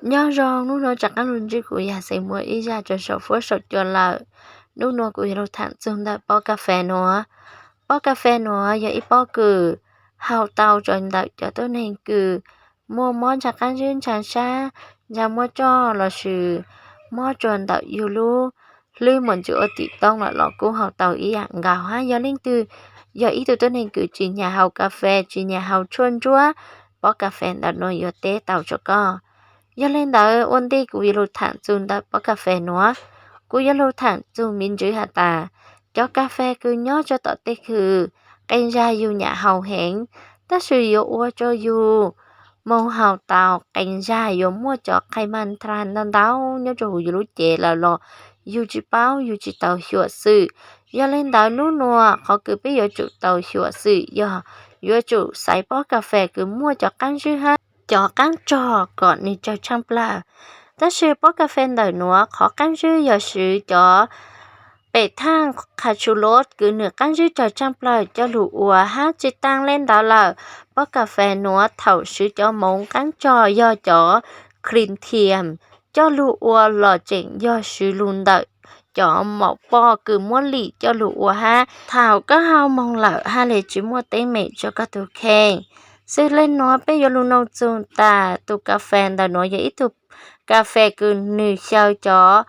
Nyob zoo, hnub nuav rov qaab lug ntsib kuv Yaj Xeem Muas ib zag rua saum fuab saum cua lawm. Hnub nuav kuv yuav lug thaam txug ntawm pob kas fes nuav. Pob kas fes nuav yog ib pob kws hau tau rua ntawm cov tuab neeg kws muaj mob ntsha qaab zib ntsha sab, ntsha muaj roj lossis mob rua ntawm yug lub hlwb moog ntxiv ua tim toob lawm los kuj hau tau ib yaam nkaus hab. Yog leej twg yog ib tug tuab neeg kws tsi nyam hau kas fes, tsi nyam hau tshuaj ntsuab, pob kas fes ntawm nuav yuav teb tau rua koj. Yog le ntawd ua ntej kuv yuav lug thaam txug ntawm pob kas fes nuav, kuv yuav lug thaam txug me ntswv has tas, cov kas fes kws nyob rua tom tej kws qee zag yug nyam hau heev, tab sis yuav ua rua yug moog hau tau qee zag yuav muaj cov qhais mas tha ntau ntau nyob rua huv yug lub cev lawm los yug tsi paub, yug tsi tau xyuam xim. Yog le ntawd hnub nuav qhov kws peb yuav tsum tau xyuam xim yog yuav tsum xaiv pob kas fes kws muaj cov qaab zib hab cov qaab rog kom nwg tsawg tshaaj plawg. Tab sis pob kas fes ntawm nuav qhov qaab zib yog swv cov pem thaaj qha tsu lov kws nwg qaab zib tsawg tshaaj plawg coj lug ua hab tsi taag le ntawd lawm, pob kas fes nuav thaum swv cov moov qaab rog yog cov krim thiam coj lug ua los tseem yog swv lug ntawm cov maum poj kws muab lim coj lug ua hab thaum koj hau moog lawm hab le tsi muaj teeb meem rua koj tug kheej. Xws le nuav peb yuav lug noog txug tas tus kas fes ntawm nuav yog ib tug kas fes kws nwg xyaw cov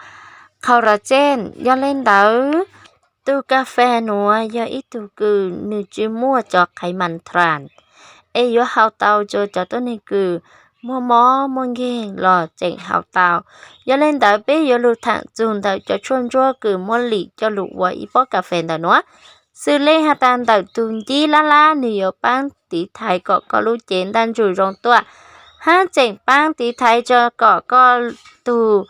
collagen. Yog le ntawd tus kas fes nuav yog ib tug kws nwg tsi muaj cov qhais mas tha, es yuav hau tau rua cov tuab neeg kws muaj mob muaj nkeeg los tseem hau tau. Yog le ntawd peb yuav lug thaam txug ntawm cov tshuaj ntsuab kws muab lim coj lug ua ib pob kas fes ntawm nuav. Xws le has tas ntawm tus ncib lab lab nwg yuav paab tiv thaiv kom koj lub cev ntaj ntsug zoo tuaj, hab tseem paab tiv thaiv rua kom koj tug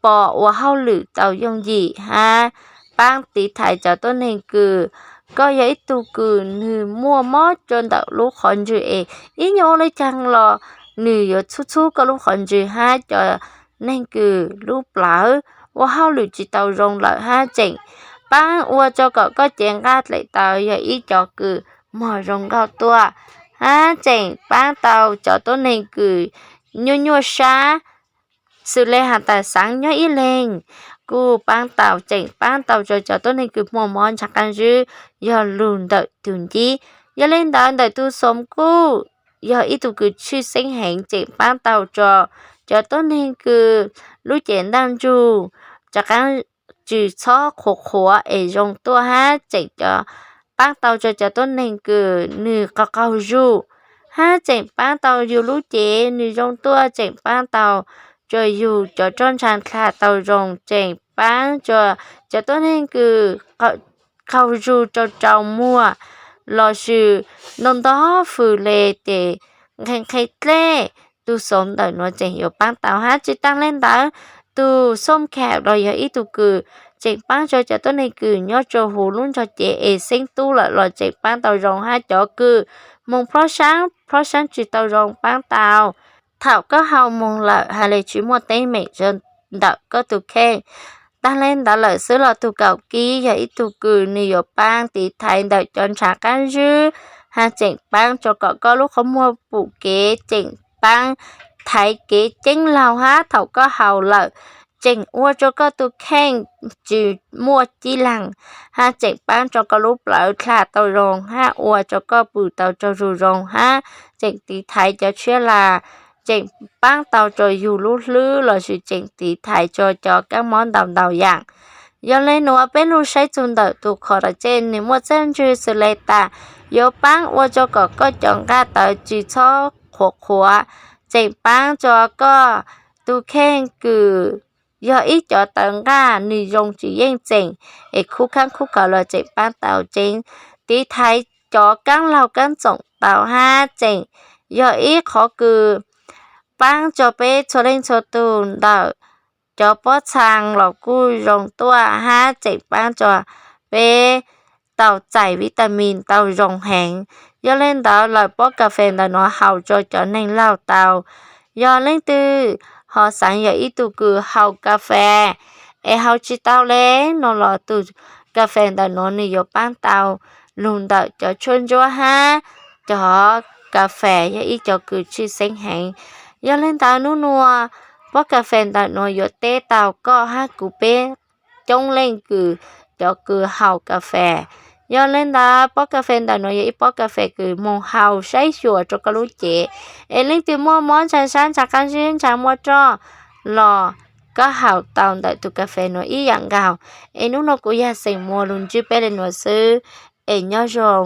pos ua hauj lwm tau yooj yim hab paab tiv thaiv cov tuab neeg kws koj yog ib tug kws nwg muaj mob rua ntawm lub qhov ntswg es ib nyuas ua le caag los nwg yuav txhub txhub koj lub qhov ntswg hab cov neeg kws lub plawv ua hauj lwm tsi tau zoo lawm hab tseem paab ua rua kom koj cev nqaj dlaim tawv yog ib cov kws mog zoo nkauj tuaj, hab tseem paab tau cov tuab neeg kws nyuaj nyuaj sab, xws le has tas xaav nyob ib leeg, kuj paab tau, tseem paab tau rua cov tuab neeg kws muaj mob ntsha qaab zib yog lug ntawm tus ncib. Yog le ntawd ntawm tus xoom kuj yog ib tug kws tshwj xeeb heev, tseem paab tau rua cov tuab neeg kws lub cev ntaj ntsug rov qaab tsi txhob qhuav qhuav es zoo tuaj hab tseem paab tau rua cov tuab neeg kws nwg qaug qaug zug, hab tseem paab tau yug lub cev nwg zoo tuaj, tseem paab tau rua yug cov roj ntsha dlha tau zoo, tseem paab rua cov tuab neeg kws qaug zug rau rau muag lossis nto nto fws le tes nqhee nqhee dlej, tus xoom ntawm nuav tseem yuav paab tau hab tsi taag le ntawd tus xoom khaam los yog ib tug kws tseem paab rua cov tuab neeg kws nyob rua huv lub ntsug cev es xeeb tub lawm los tseem paab tau zoo hab cov kws moog plhob saab, plhob saab tsi tau zoo paab tau. Thaum koj hau moog lawm hab le tsi muaj teeb meem rua ntawm koj tug kheej. Taag le ntawd lawm xwb los tus kaum kib yog ib tug kws nwg yuav paab tiv thaiv ntawm cov ntshav qaab zib hab tseem paab rua kom koj lub qhov muag pum kev, tseem paab thaiv kev ceeb laug hab thaum koj hau lawm tseem ua rua koj tus kheej tsi muaj cib laag hab tseem paab rua koj lub plawv dlha tau zoo hab ua rua koj pum tau raug zug zoo hab tseem tiv thaiv cov tshiab la, tseem paab tau rua yug lub hlwb lossis tseem tiv thaiv rua cov kaab mob ntau ntau yaam. Yog le nuav peb lug saib txug ntawm tus collagen nwg muaj txuj ntswg xws le tas yuav paab ua rua kom koj cov nqaj tawv tsi txhob qhuav qhuav, tseem paab rua koj tus kheej kws yog ib cov tawv nqaj nwg zoo tsis yeej txeem es khub khaab khub khaws los tseem paab tau, tseem tiv thaiv cov kaab laug kaab txoom tau hab tseem yog ib qhov kws paab rua peb txhua leej txhua tug ntawm cov pob txhaa los kuj zoo tuaj hab tseem paab rua peb tau txais vitamin tau zoo heev. Yog le ntawd lawm pob kas fes ntawm nuav haus rua cov neeg laug tau. Yog leej twg ho xaav yog ib tug kws haus kas fes es haus tsi tau le no los tus kas fes ntawm nuav nwg yuav paab tau lug ntawm cov tshuaj ntsuab hab cov kas fes yog ib cov kws tshwj xeeb heev. Yog li ntawd hnub nua pob kas fes ntawm nuav yuav teb tau koj hab kuv peb coob leej kws cov kws haus kas fes. Yog li ntawd pob kas fes ntawm nuav yog ib pob kas fes kws moog haus saib xyuas rua koj lub cev, es leej twg muaj mob ntshai sab ntshai qab zib ntshai muaj roj los koj haus tau ntawm tus kas fes nuav ib yaam nkaus. Es hnub nua kuv yog xeem muas lug ntsib peb le nuav xwb, es nyob zoo.